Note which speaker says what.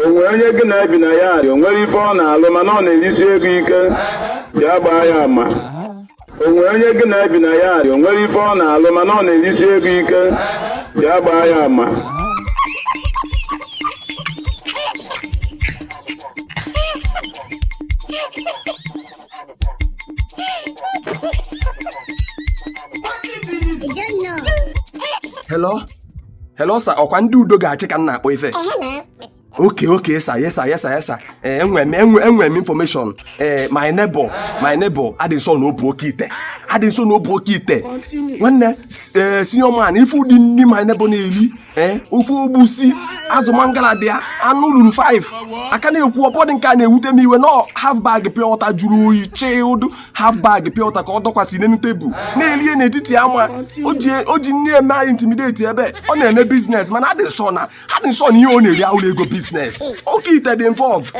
Speaker 1: O nwere onye gị na-ebi na ya o nwere ife ọ na-alụ mana ọ na-erisi ego ike, bịa gbaa ya ama. O nwere onye gị na-ebi na ya o nwere ife ọ na-alụ mana ọ na-erisi ego ike, bịa gbaa ya ama.
Speaker 2: Hello, hello sir, ọkwa ndị Udo Ga-achị ka m na-akpọ ife. Okay, sir. Yes sir, yes sir, yes sir. Ee, enwe m information. Ee, my neighbor adị nso na obu oke ite, adị nso na obu oke ite. Nwanne, ee, senior man, ife ụdị nri my neighbor na-eri, ee, ofe ogbusi, azụ mangala dị ya, anụ ruru 5 aka na-ekwu ọbọdị. Nke a na-ewute m iwe nọ half bag pure water jụrụ oyi, chilled half bag pure water, ka ọ dọkwasị n'elu tebụl na-erie n'etiti ama. O ji nne eme anyị intimidate ebe ọ na-eme business, mana adị sure na ihe ọ na-eri awụrụ ego business. Oke ite dị involve.